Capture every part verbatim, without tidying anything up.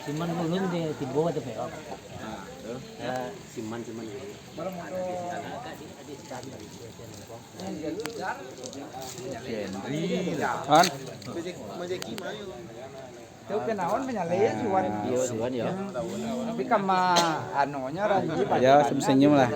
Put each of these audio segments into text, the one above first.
Siman ulun di tibo aja, Pak. Ah, tu. Ya, siman, siman. Kan? Tu kenaon menyalai, Suwan. Iyo, Suwan, yo. Tapi kama anunya, Ranji, ya, senyum-senyum lah.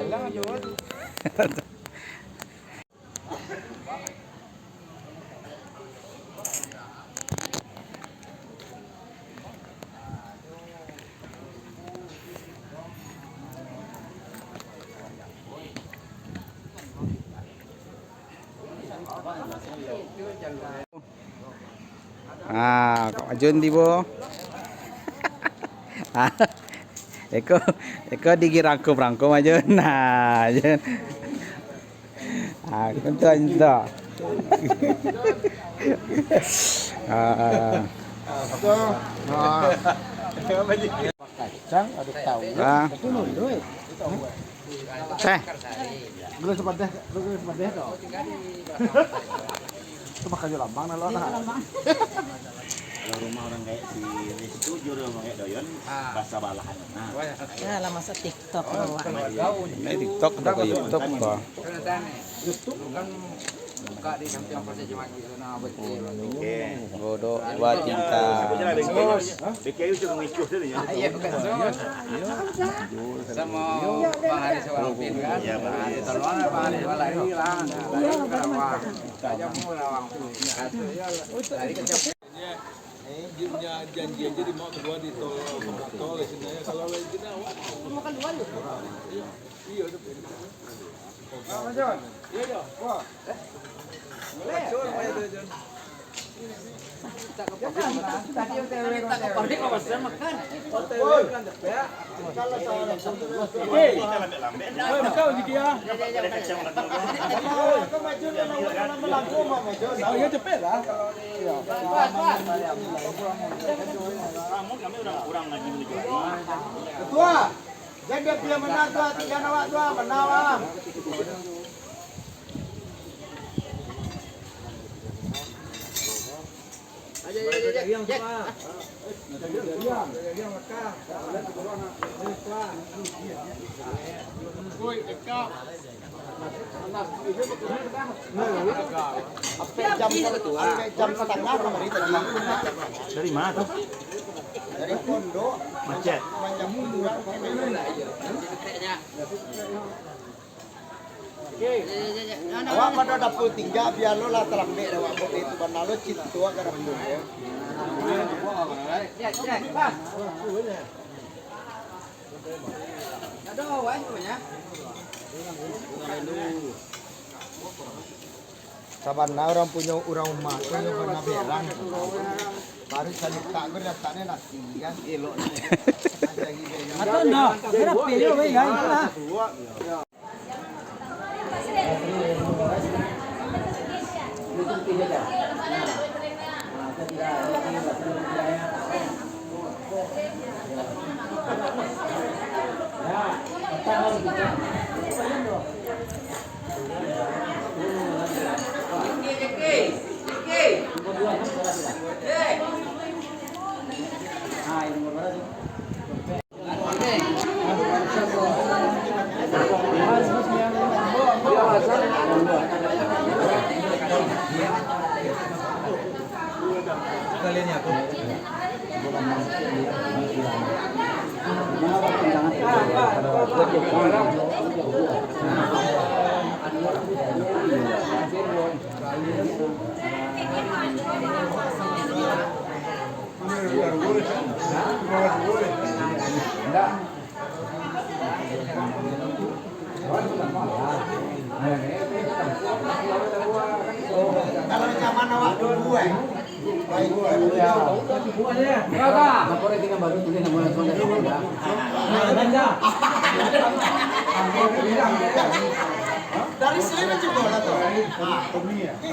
Ah, Kak Majun tibo. Ah, eko, eko digirangkum-rangkum Majun. Nah, Majun. Ah, konto, konto. Ah. Kacang, ada tahu. Ah. Tapi mundur. Teh. Belum sepadah, belum sepadah tu. Itu makanya lambang nalo nah. Kalau rumah orang kayak si Rizky, jujur orang kayak Doyon, ah, basa balahan. Nah. Ya, lah masa TikTok, oh, Wak. Ini TikTok, bukan YouTube, Pak. YouTube kan buka di samping Pasar Cimaki sana, betul. Oke. Godok dua tingkat. Iya, bukan semua. Sama Bang Haris Walaupin kan. Iya, Bang Haris. Tolong Bang Haris Walaupin lah. Nah, lari ke Rawang. Kita aja mau Rawang tuh. Lari ke Nya, janji aja di mau keluar di tol, tol di sini. Kalau lagi kena awak. Mau keluar ya? Iya, iya, udah. Iya, iya. Wah. Boleh. Tadi O T W, O T W. Woi. Woi, makan rezeki ya. Oh, ya, cepet lah. Ketua, jadi dia menang, Ketua, tiga awak, Ketua, menang, Bang. Sampai jam, sampai jam setengah kemarin tadi. Dari mana tuh? Dari pondok. Macet. Macet. Awak pado dapur tingga, bialah talambek dek awak, kok itu bana lo cinto ka dapur, yo. Sabana urang punyo, urang umah tu nyo bana berang. Baru salikak ko dataknyo nasi kan. Elok. Atau ndak? Kira pilih, weh, ya, itulah. Kalau nyaman awak dulu, eh. Baik. Dari sini mencoba lah tu.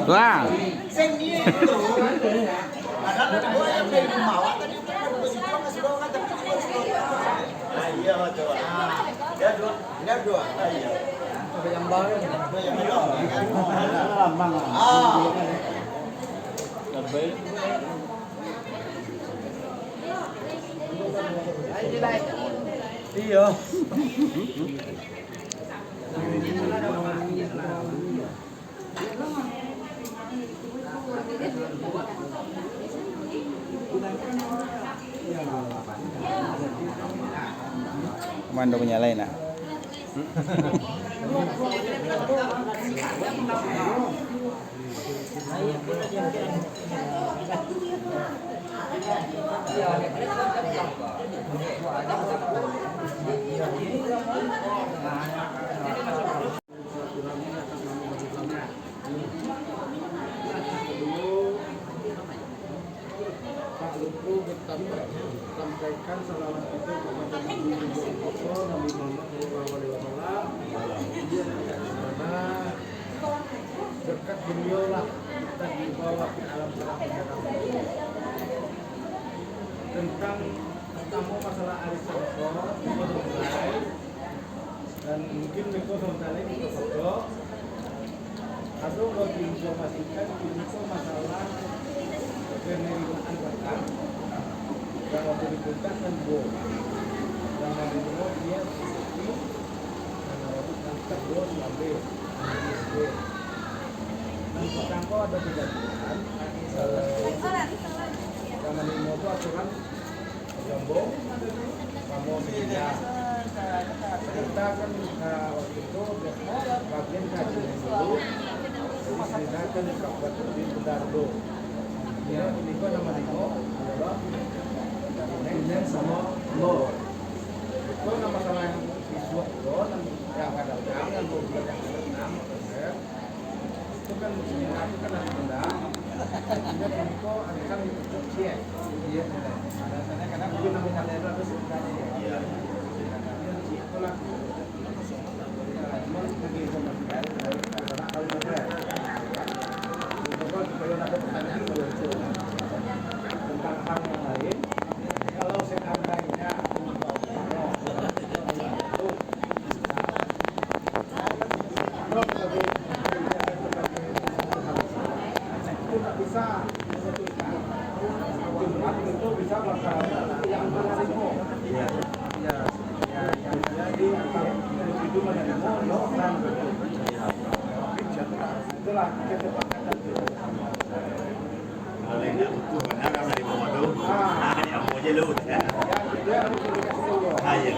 Wah. Seni itu. Padahal ada dua yang dari rumah awak tadi, tapi ada dua situ, nggak sudah orang, tapi cuma sudah. Ah, iya, betul. Ah. Dia dua. Dia dua. Ah, iya. Apa yang baru? Apa yang baru? Ah. Lebih. Iyo. Mando punya lain nak. Pak Lutfi bertambah sampaikan salawat itu kepada Nabi Muhammad sallallahu alaihi wasallam. Dia tidak sabar. Berkat beliaulah kita dibawa ke alam terang. Tentang pertama masalah arisan ko, dan mungkin mereka sementara ini ke pokok, atau mau diinformasikan, ini ko masalah penerimaan zakat. Kalau diperintahkan dua, dan menerima dia seperti, dan angkat dua diambil. Dan petang ko ada kejadian, eh, yang menerima tu aturan Jombang, samo Sunda. Sunda kan, ah, waktu itu bagian kaji dulu, jadi Sunda kan dekat Batu di Bunda Redo. Ya, ini kan nama Nino, adalah Neng, Neng samo Lo. Itu nama salah yang isuak lo, yang kadang-kadang yang dua bulan yang kadang-kadang, itu kan, itu kan ada benda. Artinya, puniko arisan ditutup ciek. Iya, iya. Alasannya karena itu nama kalian itu ada sebenarnya. Iya. Itulah. Memang bagi informasi dari, dari, dari, dari, supaya ada pertanyaan muncul tentang hal yang lain. Kalau seandainya Kalau indak butuh bana kan di bawah tu. Di bawah je lu. Ah, iya.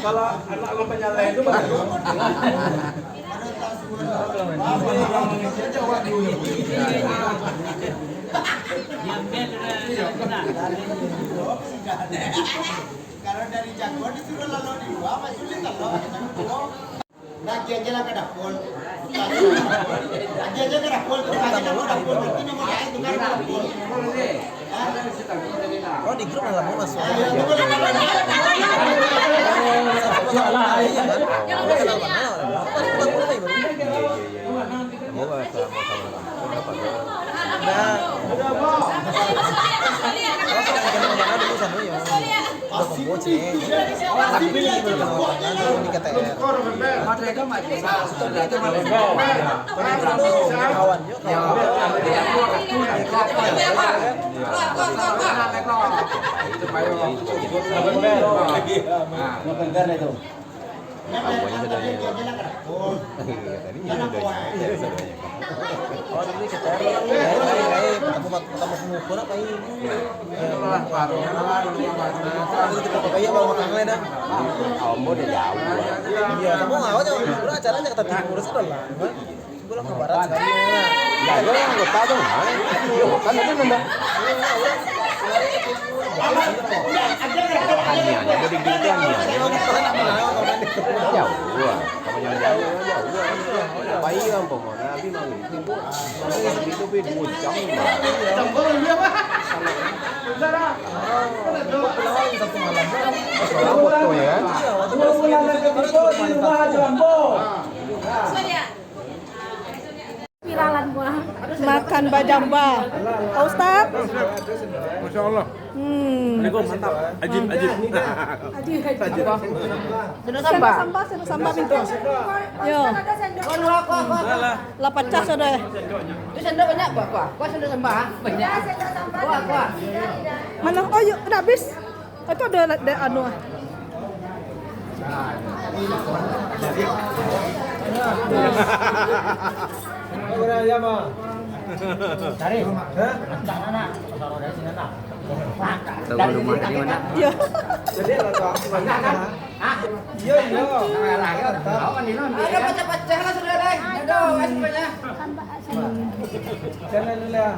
Kalau anak lo penyalai itu, kalau dari jagoan disuruh lalu di luar, Pak Juli, kalau kita dulu. Nah, agiah aja lah ka dapur. Agiah aja ka dapur, tu kasih dapur, dapur. Nanti nomor lain tukar ka dapur. Oh, di grup lah mau masuk. Ayo, tunggu dulu. Iya, iya, iya. Iya, iya, iya. Semoga sama-sama. Nah. Udah, Bang. Udah, Bang. Dulu sana, ya. Udah kebocor. Tapi ini belum kebocor, ini K T R. Kawan, yuk, kawan. Nah, itu. Ambonya sudah nyewa. Iya, tadi sudah nyewa. Oh, dulu kita, eh, eh, eh, pertama, pertama pemukul apa ini? Iya, baru makan lah dah. Ambo udah jauh. Iya, kamu ngawal jangan pura acaranya kata timur sudah lah. Pulang ke barat sekali. Ya, ya, anggota tu, ha? Bukan itu nanda. Haniah, yang bodeh gini tu haniah. Jauah, kawan yang jauah, jauah. Bayi kan, umpama, Nabi mangin. Itu, itu pi dua jam, bah. Satu malam, kan? Iya, waktu malam. Viralan gua. Makan bajamba. Pak Ustaz? Masya Allah. Hmm. Assalamualaikum, mantap. Ajib, ajib. Ajib, ajib. Sendok samba, sendok samba pintu. Yo. Lah pacah sudah. Itu sendok banyak, kuah, kuah. Kuah sendok samba, ha? Banyak. Kuah, kuah. Mana? Oh, yuk, dah habis. Itu ada, ada anu, ah. Cari. Hah? Tahu rumah tadi mana? Iya. Jadi, ada tu, aku banyak, kan? Iya, iya. Ada pacah-pacah lah sudah, deh. Ada, kasih banyak. Jangan dulu, ya.